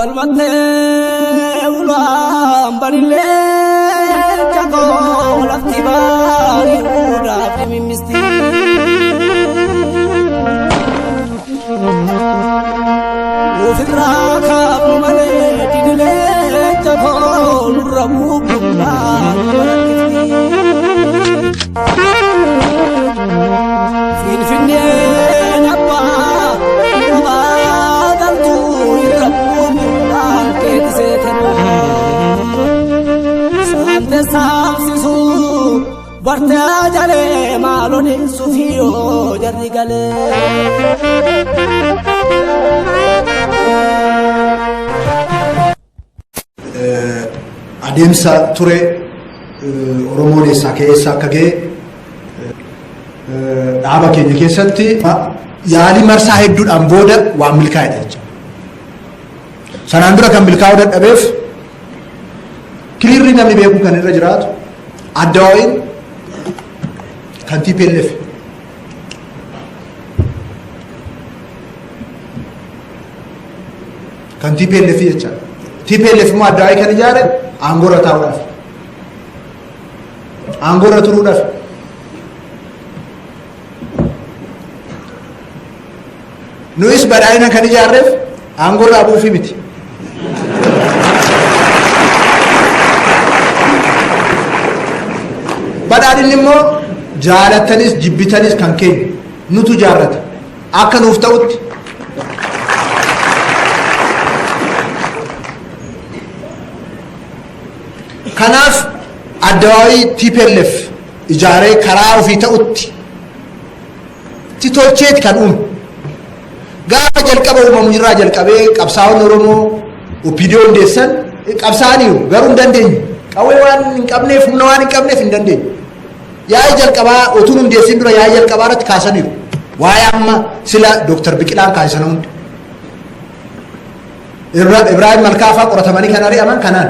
Falmattee ulaan banillee jakoo lafti baari'uudhaaf mimmisti. Ofirraa kaafnu malee didilee jakoo nurra buubuudhaan barakkifti. Finfinneen abbaa qabaa galtuu irra buubuudhaan keetti seetan. Saante saamsisuu bartee jalee maaloo deessuufi yoo jarri galee. Adeemsa ture Oromoon eessaa ka'ee eessa akka ga'e dhaaba keenya keessatti yaalii marsaa hedduudhaan booda waan milkaa'edha jechuudha. Sanaan dura kan milkaa'uu dadhabeef clearly namni beekuu kan irra jiraatu ADWUIn kan TPLF kan TPLF jechaadha. TPLF immoo ADWUI kan ijaare aangoorra taa'uudhaaf. Aangoorra turuudhaaf. Nuyis Badhaadhina kan ijaarreef aangoorraa bu'uufi miti. Badhaadhinni immoo jaalattanis jibbitanis kan keenya nutu ijaarrata. Akka nuuf ta'utti. Kanaaf ADWUI TPLF ijaaree karaa ofii ta'utti ti tolcheeti kan uume. Gaafa jalqaba uumamu irraa jalqabee qabsaa'onni Oromoo OPDO hundeessan qabsaa'aniiru, garuu hin dandeenye. Qawwee waan hin qabneef, humna waan hin qabneef hin dandeenye. Yaa'ii jalqabaa otuun hundeessin dura yaa'ii jalqabaa irratti kaasaniiru. Waa'ee amma sila Dooktar Biqilaan kaase sana hunda. Ibraahim Malkaafaa qoratamanii kan ari'aman kanaan.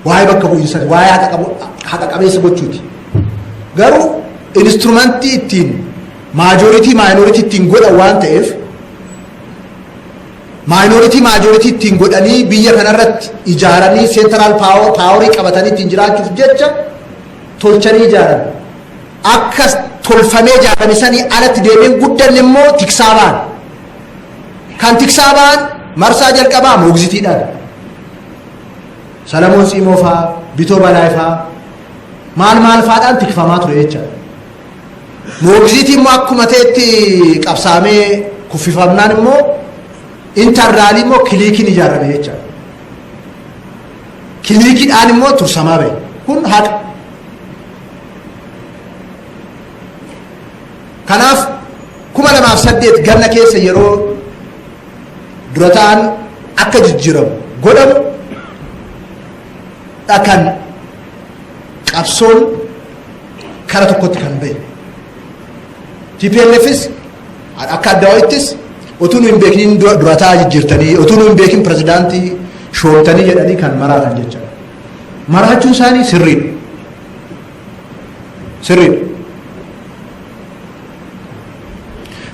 Waa'ee bakka bu'iinsa, waa'ee haqa qabeessa gochuuti. Garuu instrumentii ittiin majority minority ittiin godhan waan ta'eef, minority majority ittiin godhanii biyya kanarratti ijaaranii central powerii qabatanii ittiin jiraachuuf jecha tolchanii ijaaran. Akka tolfamee ijaarame sanii alatti deemeen guddanne immoo tiksaa ba'an. Kan tiksaa ba'an marsaa jalqabaa moogzitiidhaan. Salamoon Tsiimoo fa'aa, Bitoo Balaay fa'aa, maal maal fa'aadhaan tikfamaa ture jechaadha. Moogzitii immoo akkuma ta'etti qabsaamee kuffifamnaan immoo internalii immoo cliqueiin ijaarame jechaadha. Cliqueiidhaan immoo tursamaa bahe. Kun haqa. Kanaaf 2008 ganna keessa yeroo dura ta'an akka jijjiiramu godhamu kan qabsoon kara tokkotti kan bahe. TPLFis akka ADWUIttis utuu nu hin beekin dura ta'aa jijjiirtanii, utuu nu hin beekin pirezidaantii shoomtanii jedhanii kan maraatan jechaadha. Maraachuun isaanii sirriidha. Sirriidha.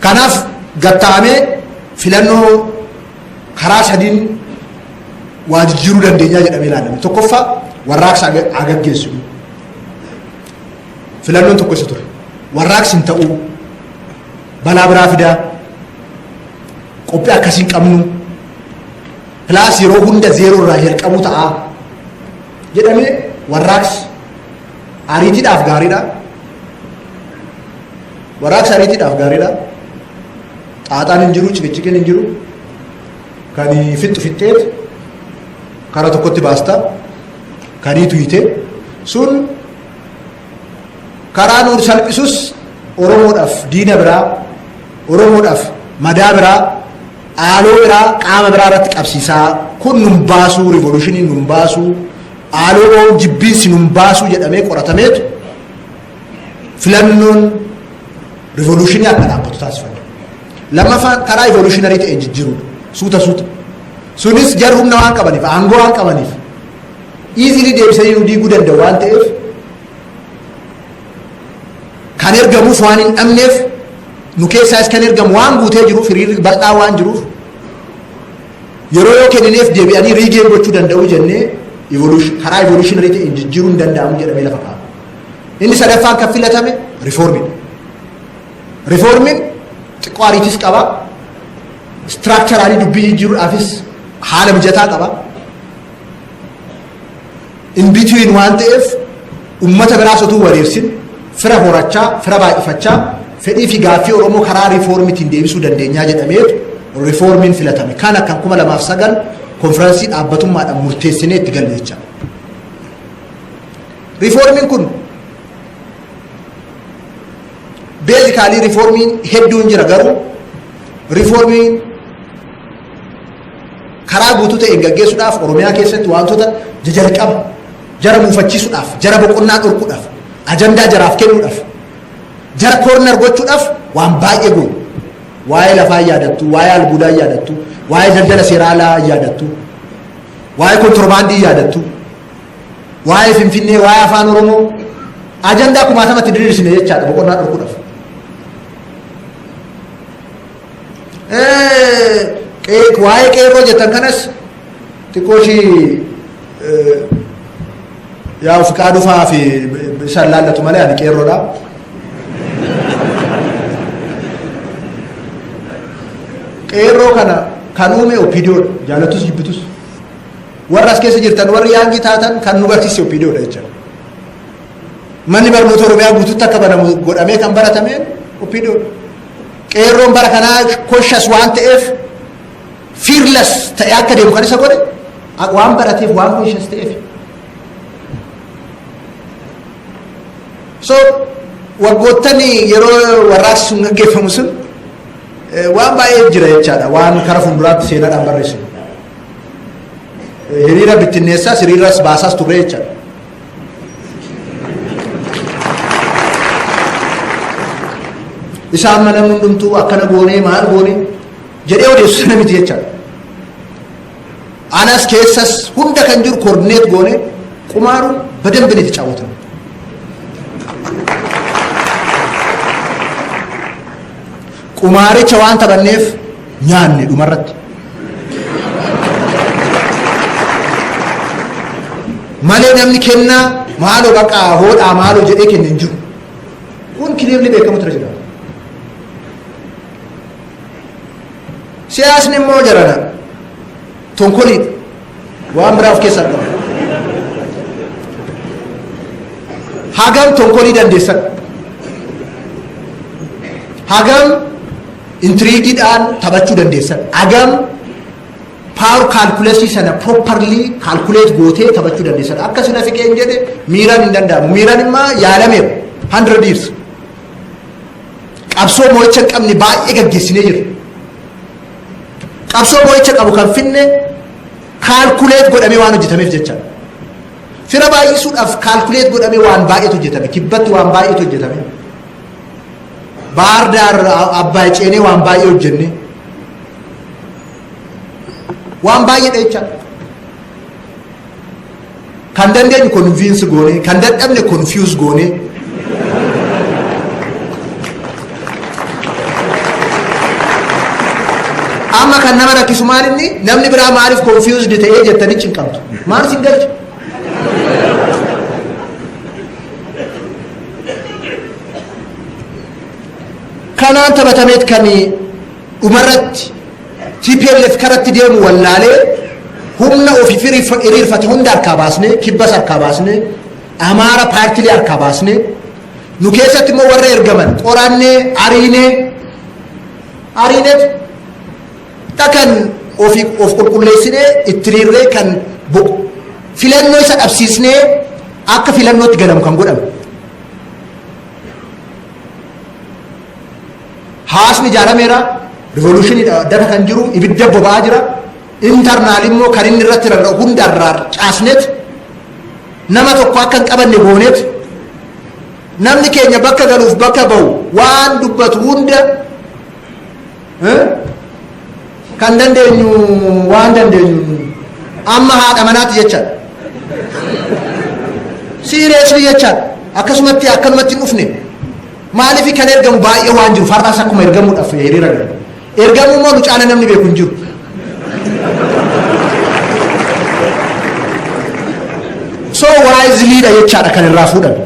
Kanaaf gatta'amee filannoo karaa sadiin waa jijjiiruu dandeenyaa jedhamee ilaalame. Tokkoffaa, warraaqsa haa gaggeessinu. Filannoon tokko isa ture. Warraaqsi hin ta'uu, balaa biraa fidaa, qophii akkasii hin qabnu, plus yeroo hunda zero irraa jalqabuu ta'a jedhamee warraaqsi ariitiidhaaf gaariidha. Warraaqsi ariitiidhaaf gaariidha. Xaaxaan hin jiru, ciqiciqiin hin jiru. Kan fixxu fixxeet karaa tokkotti baasta. Kanii tuyite sun karaa nuur salphisus Oromoodhaaf diina biraa, Oromoodhaaf madaa biraa, haaloo biraa qaama biraa irratti qabsiisaa, kun nun baasuu, revolutioniin nun baasuu, haaloo ba'uun jibbiinsi nun baasuu jedhamee qoratameetu filannoon revolutionii akka dhaabbatu taasifame. Lammaffaan karaa evolutionary ta'een jijjiiruudha. Suuta suuta. Sunis jarri humna waan qabaniif, aangoo waan qabaniif, easily deebisanii nu diiguu danda'u waan ta'eef, kan ergamuuf waan hin dhabneef, nu keessaas kan ergamu waan guutee jiruuf, hiriirri bal'aa waan jiruuf, Yeroo yoo kennineef deebi'anii regain gochuu danda'u jennee karaa evolutionary ta'een jijjiiruu hin danda'amu jedhamee lafa kaa'ame. Inni sadaffaan kan filatame reformiidha. Reformiin xiqqoo ariitis qaba. Structurally dubbii jijjiiruudhaafis haala mijataa qaba. In between waan ta'eef, ummata biraas utuu wareersin fira horachaa, fira baay'ifachaa, fedhii fi gaaffii Oromoo karaa reformiitiin deebisuu dandeenyaa jedhameetu reformiin filatame. Kana kan 2009 konfiraansii dhaabbatummaadhaan murteessinee itti galle jecha. Reformiin kun basically reformiin hedduun jira, garuu reformiin karaa guutuu ta'een gaggeessuudhaaf Oromiyaa keessatti wantoota jajalqaba jara muufachiisuudhaaf, jara boqonnaa dhorkuudhaaf, ajandaa jaraaf kennuudhaaf, jara corner gochuudhaaf waan baay'ee goonu. Waa'ee lafaa yaadattu, waa'ee albuudaa yaadattu, waa'ee daldala seeraa alaa yaadattu, waa'ee kontorbaandii yaadattu, waa'ee Finfinnee, waa'ee Afaan Oromoo, ajandaa kumaatamatti diriirsine jechaadha boqonnaa dhorkuudhaaf. Waa'ee qeerroo jettan kanas xiqqoo ishii yaa of qaadufaa fi isaan laallatu malee ani qeerroodha. Qeerroo kana kan uume OPDOdha, jaalatus jibbitus. Warra as keessa jirtan, warri young taatan, kan nu barsiise OPDOdha jechuudha. Manni barnoota Oromiyaa guututti akka banamu godhamee kan baratameen OPDOdha. Qeerroon bara kanaa conscious waan ta'eef, fearless ta'ee akka deemu kan isa godhe waan barateef, waan conscious ta'eef. So waggoottan yeroo warraaqsi sun gaggeeffamu sun waan baay'ee jira jechaadha, waan kara fuulduraatti seenaadhaan barreessinu. Hiriira bittinneessaas, hiriiras baasaas turre jechaadha. Isaan mana hundumtuu akkana goonee maal goonee jedhee odeessu sana miti jechaadha. Anas keessas hunda kan jiru coordinate goonee qumaaruun በደንብ ነው የተጫወትነው። Qumaaricha waan taphanneef nyaanne dhumarratti. Malee namni kennaa maaloo baqaa hoodhaa maaloo jedhee kenne hin jiru. Kun clearly beekamu ture jira. Siyaasni immoo jarana tonkoliidha. Waan biraa of keessaa qaba. Hagam tonkolii dandeessan? Hagam intrigueiidhaan taphachuu dandeessan? Hagam power calculation sana properly calculate gootee taphachuu dandeessan? Akka sina fiqeen jedhe miiraan hin danda'amu. Miiraan immoo yaalameera. 100 years. Qabsoo mo'icha hin qabne baay'ee gaggeessinee jirra. Qabsoo mo'icha qabu kan finne calculate godhamee waan hojjetameef jecha. Fira baay'isuudhaaf calculate godhamee waan baay'eetu hojjetame. Kibbatti waan baay'eetu hojjetame. Baar Daar Abbaay ceenee waan baay'ee hojjenne. Waan baay'eedha jechaadha. Kan dandeenyu convince goone, kan dadhabne confuse goone. Amma kan nama rakkisu maal inni namni biraa maaliif confused ta'ee jettanii cinqamtu. Maal isin galcha? Kanaan taphatameet kan dhumarratti TPLF karatti deemu wallaalee humna ofii hiriirfate hunda harkaa baasnee, kibbas harkaa baasnee, Amaara paartilee harkaa baasnee, nu keessatti immoo warra ergaman qorannee ariinee ariineet kan ofii of qulqulleessinee itti riirree kan filannoo isa dhabsiisnee akka filannootti galamu kan godhamu. Hawaasni ijaarameera, revolutionii dafa kan jiru ibidda boba'aa jira. Internal immoo kan inni irratti rarra'u hundarraa caasneet nama tokko akka hin qabanne gooneet namni keenya bakka galuuf bakka ba'u waan dubbatu hunda kan dandeenyu waan dandeenyu amma haadha manaatti jechaadha. Seriously jechaadha. Akkasumatti akkanumatti hin dhufne. Maaliif kan ergamu baay'ee waan jiru har'as akkuma ergamuudhaaf hiriira gala. Ergamuu immoo nu caala namni beeku hin jiru. Wisely dha jechaadha kan irraa fuudhame.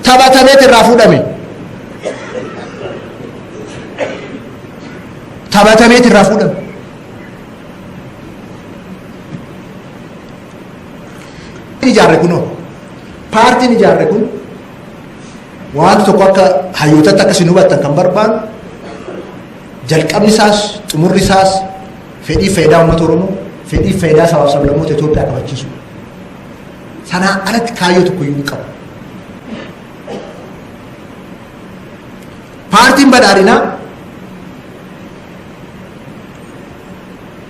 Taphatameet irraa fuudhame. Taphatameet irraa fuudhame. Ijaarre kunoo, paartiin ijaarre kun wanta tokko akka hayyootatti akka isin hubattan kan barbaadu, jalqabni isaas xumurri isaas fedhii faayidaa uummata Oromoo, fedhii faayidaa sabaaf sablammoota Itoophiyaa kabachiisu. Sanaa alatti kaayyoo tokko iyyuu hin qabu. Paartiin Badhaadhinaa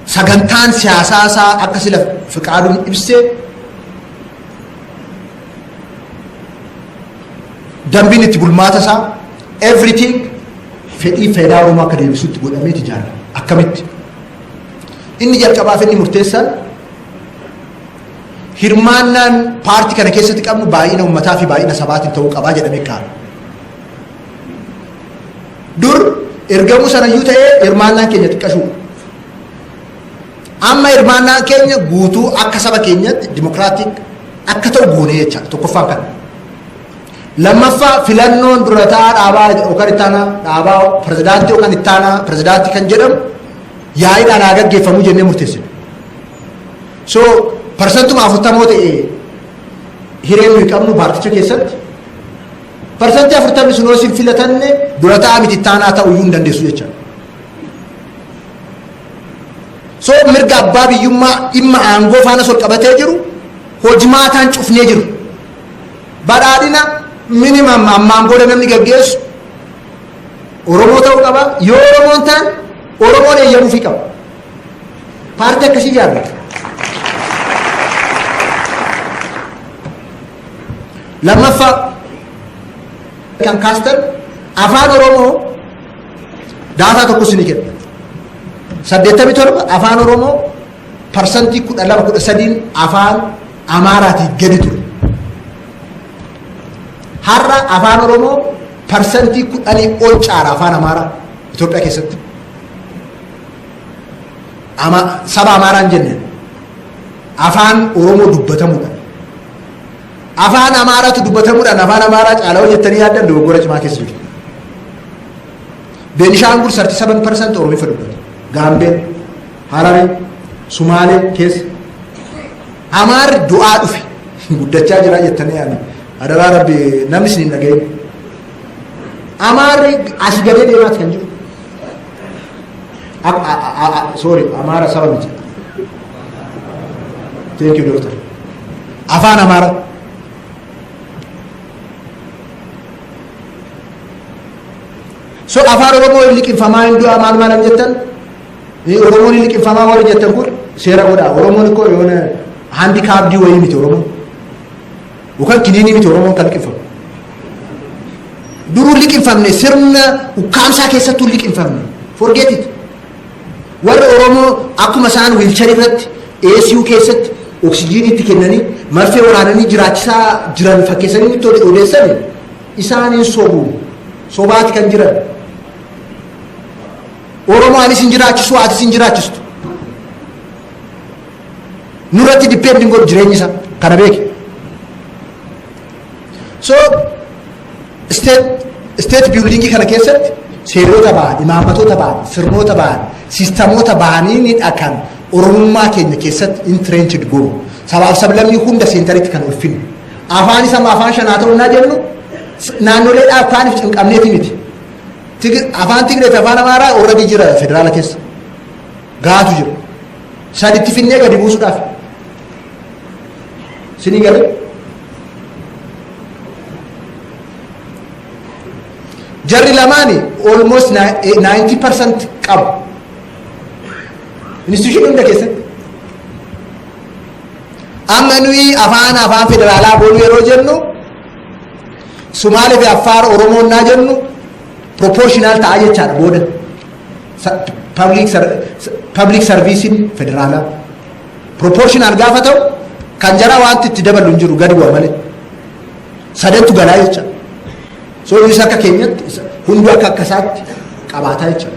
sagantaan siyaasaa isaa akka sila Fiqaaduun ibsee, dambiin itti bulmaata isaa, everything fedhii faayidaa Oromoo akka deebisutti godhameeti ijaarame. Akkamitti? Inni jalqabaaf inni murteessaan, hirmaannaan paartii kana keessatti qabnu baay'ina uummataa fi baay'ina sabaatiin ta'uu qabaa jedhamee kaa'ame. Dur ergamuu sanayyuu ta'ee hirmaannaan keenya xiqqashuu. Amma hirmaannaan keenya guutuu akka saba keenyatti democratic akka ta'u goonee jecha tokkoffaan kana. Lammaffaa, filannoon dura ta'aa dhaabaa yookaan ittaanaa dhaabaa, pirezidaantii yookaan ittaanaa pirezidaantii kan jedhamu yaa'iidhaan haa gaggeeffamuu jennee murteessine. So parsantuma 40 ta'e hireen nuyi qabnu paarticha keessatti, 40% sun yoo sin filatanne dura ta'aa miti, ittaanaa ta'uu iyyuu hin dandeessu jecha. So mirga abbaa biyyummaa dhimma aangoo faana sol qabatee jiru hojimaataan cufnee jiru. Badhaadhina minimum ammaan booda namni gaggeessu Oromoo ta'uu qaba. Yoo Oromoon ta'an Oromoon eeyyamuufii qaba. Paartii akkasii ijaarra. Lammaffaa kan kaastan afaan Oromoo, data tokko isinii kenna. 87 afaan Oromoo 12% 13n afaan Amaaraatii gadi ture. Har'a afaan Oromoo 10% ol caala afaan Amaaraa Itoophiyaa keessatti. Ama, saba Amaaraan jenne, afaan Oromoo dubbatamuudha. Afaan Amaaraatu dubbatamuudhaan afaan Amaaraa caalaa jettanii yaaddan dogoggora cimaa keessa jiru. Beenishaangul 37% Oromiffa dubbatu. Gaambeen, Harari, Sumaalee keessa. Amaarri du'aa dhufe guddachaa jira jettanii yaaddan. Adaraa Rabbi, namni isin hin dhagahin. Amaarri asii gadee deemaati kan jiru. Sorry, Amaara saba miti. Thank you, doctor. Afaan Amaara. So afaan Oromoo hin liqinfamaa, hin du'aa, maal maal jettan, Oromoon hin liqinfamaa warri jettan kun seera godhaa. Oromoon ikkoo yoona handicapped wayii miti Oromoon. Yookaan kiniinii miti Oromoon kan liqinfamu. Duruu liqinfamne, sirna ukkaamsaa keessattuu liqinfamne. Forget it. Warri Oromoo akkuma isaan wheelchair irratti ACU keessatti oksijiinii itti kennanii marfee waraananii jiraachisaa jiran fakkeessanii nutti odeessan, isaaniin sobu. Sobaati kan jiran. Oromoo anis hin jiraachisu, atis hin jiraachistu. Nurratti depend hin godhu jireenyi isaa. Kana beeki. So state building kana keessatti seerota ba'an, imaammatoota ba'an, sirnoota ba'an, systemoota ba'anii ni kan Oromummaa keenya keessatti entrenched goonu. Sabaaf sablammii hunda centeritti kan ulfinnu. Afaan isa afaan shanaa ta'u naa jennu naannolee dhaabbaaniif cinqabneeti miti. Afaan Tigree fi afaan Amaaraa already jira federaala keessa. Gaatu jira. Saditti finnee gadi buusuudhaaf. Sinii galee? Jarri lamaani almost 90% qabu. Institution hunda keessatti. Amma nuyi afaan federaalaa boonu yeroo jennu, Sumaalee fi Affaar Oromoon naa jennu proportional ta'a jechaadha booda. Public servicein federaalaa. Proportional gaafa ta'u kan jara wanti itti dabalu hin jiru, gadi bu'a malee. Sadantu galaa jecha. So innis akka keenyatti hunduu akka isaatti qabaataa jecha.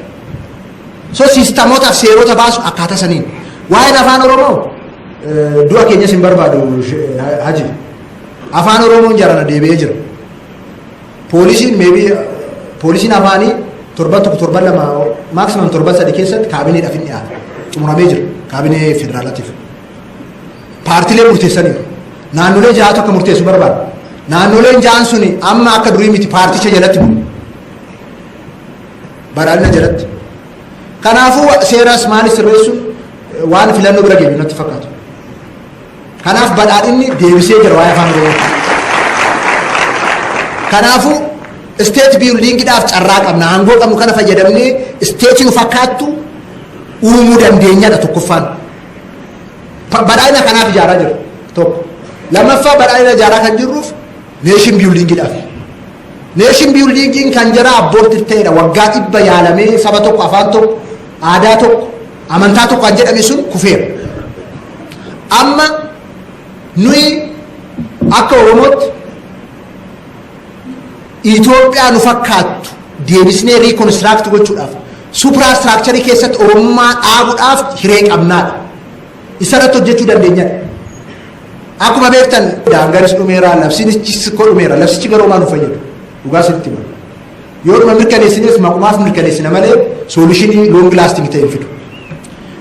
So systemootaaf seerota baasu akkaataa saniin. Waa'een afaan Oromoo du'a keenyas hin barbaadu, Haji. Afaan Oromoon jarana deebi'ee jira. Poolisiin maybe poolisiin afaanii torban 1, torban 2, maximum torban 3 keessatti kaabineedhaaf hin dhiyaata. Xumuramee jira kaabinee federaalaatiif. Paartilee murteessaniiru. Naannolee ja'atu akka murteessu barbaada. Naannoleen ja'an suni amma akka durii miti, paarticha jalatti bulu. Badhaadhina jalatti. Kanaafuu seeras maalis sirreessuun waan filannoo bira geenyu natti fakkaatu. Kanaaf badhaadhinni deebisee jira waa'ee afaan Oromoo. Kanaafuu state buildingidhaaf carraa qabna. Aangoo qabnu kana fayyadamnee state nu fakkaattu uumuu dandeenyadha tokkoffaan. Badhaadhina kanaaf ijaaraa jira tokko. Lammaffaa, badhaadhina ijaaraa kan jirruuf nation buildingidhaaf. Nation buildingiin kan jara aborted ta'edha. Waggaa 100 yaalamee saba tokko, afaan tokko, aadaa tokko, amantaa tokko kan jedhame sun kufeera. Amma nuyi akka Oromootti Itoophiyaa nu fakkaattu deebisnee reconstruct gochuudhaaf, suprastructure keessatti Oromummaa dhaabuudhaaf hiree qabnaadha. Isarratti hojjechuu dandeenyadha. Akkuma beektan daangaris dhumeera, labsichis dhumeera, labsichi garuu maa nu fayyadu? Dhugaa sitti hima. Yoo dhuma mirkaneessines maqumaaf mirkaneessina malee solution long lasting ta'e hin fidu.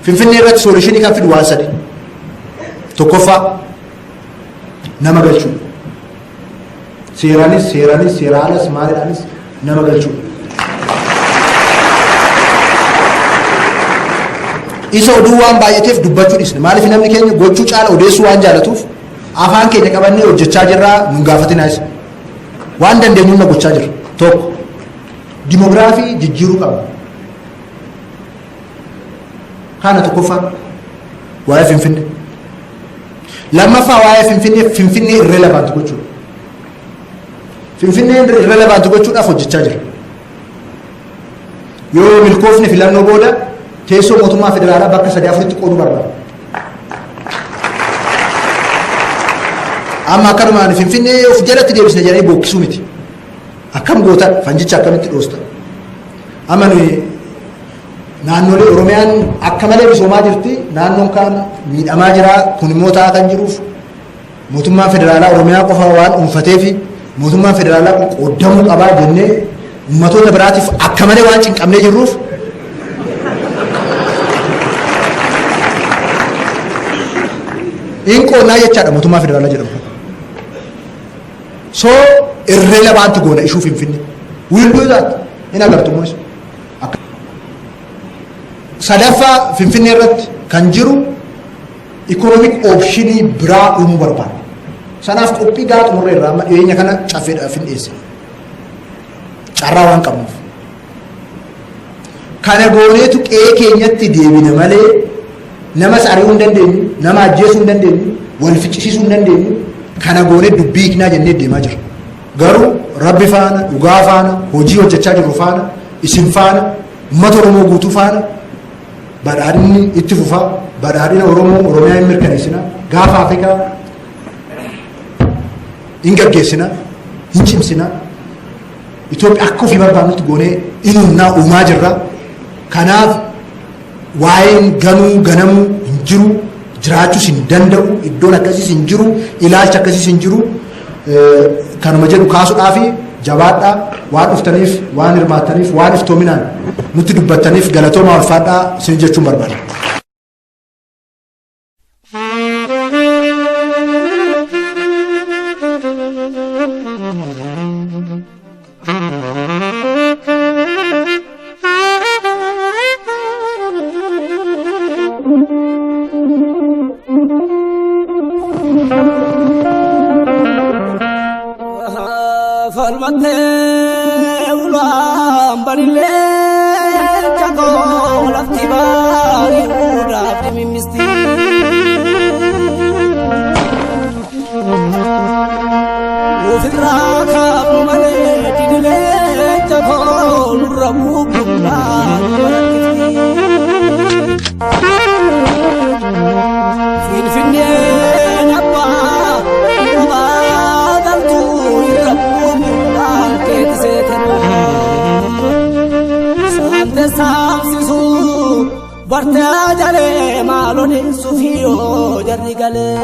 Finfinnee irratti solution kan fidu waan sadi. Tokkoffaa, nama galchuudha. Seeraanis, seera alas, maalidhaanis nama galchuudha. Isa oduu waan baay'ateef dubbachuu dhiisne. Maaliif? Namni keenya gochuu caala odeessuu waan jaalatuuf afaan keenya qabannee hojjechaa jirraa, nun gaafatinaa isa. Waan dandeenyu hunda gochaa jirra. Tokko, demography jijjiiruu qabna. Kana tokkoffaa waa'ee Finfinnee. Lammaffaa, waa'ee Finfinnee, Finfinnee irrelevant gochuudha. Finfinnee irrelevant gochuudhaaf hojjechaa jira. Yoo milkoofne filannoo booda teessoo mootummaa federaalaa bakka sadii afuritti qooduu barbaada. Amma akkanumaan Finfinnee of jalatti deebisne jedhanii bookkisuu miti. Akkam gootan, fanjicha akkamitti dhoosta? Amma nuyi naannolee Oromiyaan akka malee misoomaa jirti, naannoon kaan miidhamaa jira. Kun immoo ta'aa kan jiruuf mootummaan federaalaa Oromiyaa qofa waan dhuunfatee fi mootummaan federaalaa kun qoodamuu qabaa jennee ummatoota biraatiif akka malee waan cinqamnee jirruuf, in qoonnaa jechaadha mootummaa federaalaa jedhamu. So irrelevant goona ishuu Finfinnee. We'll do that. In agartu immoo isa. Sadaffaa, Finfinnee irratti kan jiru economic option biraa uumuu barbaada. Sanaaf qophii gaa xumurree irraa amma dhiyeenya kana caffeedhaaf hin dhiyeessine. Carraa waan qabnuuf. Kana gooneetu qe'ee keenyatti deebina malee namas ari'uu hin dandeenyu, nama ajjeesuu hin dandeenyu, wal ficcisiisuu hin dandeenyu. Kana goonee dubbii hiiknaa jennee deemaa jira. Garuu Rabbi faana, dhugaa faana, hojii hojjechaa jirru faana, isin faana, uummata Oromoo guutuu faana badhaadhinni itti fufaa, badhaadhina Oromoo, Oromiyaa hin mirkaneessina, gaafa Afrikaa hin gaggeessina, hin cimsina. Itoophiyaa akka ofii barbaadnutti goonee in uumaa jirra. Kanaaf waa'een ganuu ganamuu hin jiru, jiraachuus hin danda'u, iddoon akkasiis hin jiru, ilaalcha akkasiis hin jiru. Kanuma jedhu kaasuudhaafi jabaadhaa. Waan dhuftaniif, waan hirmaattaniif, waan iftoominaan nutti dubbattaniif galatoomaa, ulfaadhaa isin jechuun barbaada. Falmattee ulaan balillee chakoo lafti baari'uudhaaf dimimmisti. Ofirraa kaafnu malee didilee chakoo nurra buubuudhaan barakkifti. Finfinneen abbaa qabaa galtuu irra buubuudhaan keetti seetan. Saante saamsisuu bartee jalee maalonni sufiyoo jarri galee.